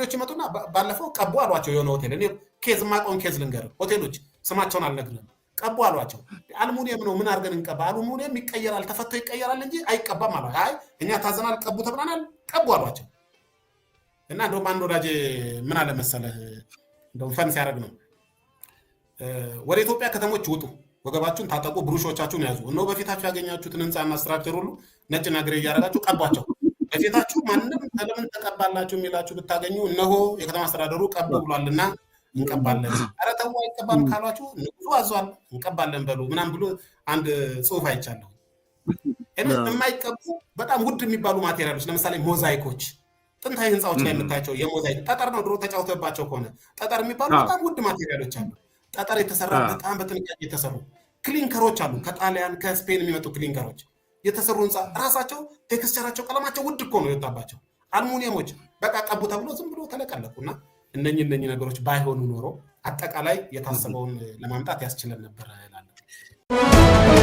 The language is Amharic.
ካድሬዎች ይመጡና ባለፈው ቀቡ አሏቸው የሆነ ሆቴል። እኔ case የማውቀውን case ልንገርህ፣ ሆቴሎች ስማቸውን አልነግርህም። ቀቡ አሏቸው። አልሙኒየም ነው፣ ምን አድርገን እንቀባ? አልሙኒየም ይቀየራል፣ ተፈቶ ይቀየራል እንጂ አይቀባም አሏቸው። አይ እኛ ታዘናል፣ ቀቡ ተብለናል፣ ቀቡ አሏቸው። እና እንደውም አንድ ወዳጄ ምን አለ መሰለህ፣ እንደውም fun ሲያደርግ ነው፣ ወደ ኢትዮጵያ ከተሞች ውጡ፣ ወገባችሁን ታጠቁ፣ ብሩሾቻችሁን ያዙ። እነሆ በፊታችሁ ያገኛችሁትን ህንፃና structure ሁሉ ነጭና gray እያደረጋችሁ ቀቧቸው። በፊታችሁ ማንም ለምን ተቀባላችሁ የሚላችሁ ብታገኙ እነሆ የከተማ አስተዳደሩ ቀቡ ብሏልና እንቀባለን። ኧረ ተው አይቀባም ካሏችሁ ንጉሱ አዟል እንቀባለን በሉ ምናምን ብሎ አንድ ጽሁፍ አይቻለሁ። የማይቀቡ በጣም ውድ የሚባሉ material ኦች፣ ለምሳሌ ሞዛይኮች፣ ጥንታዊ ህንፃዎች ላይ የምታያቸው የሞዛይክ ጠጠር ነው። ድሮ ተጫውተባቸው ከሆነ ጠጠር የሚባሉ በጣም ውድ material ኦች አሉ። ጠጠር የተሰራ፣ በጣም በጥንቃቄ የተሰሩ clinker ኦች አሉ። ከጣሊያን ከስፔን የሚመጡ clinker ኦች የተሰሩ ህንፃ ራሳቸው texture ኣቸው፣ ቀለማቸው ውድ እኮ ነው የወጣባቸው። አልሙኒየሞች በቃ ቀቡ ተብሎ ዝም ብሎ ተለቀለቁ። እና እነኚህ ነገሮች ባይሆኑ ኖሮ አጠቃላይ የታሰበውን ለማምጣት ያስችለን ነበር እላለሁ።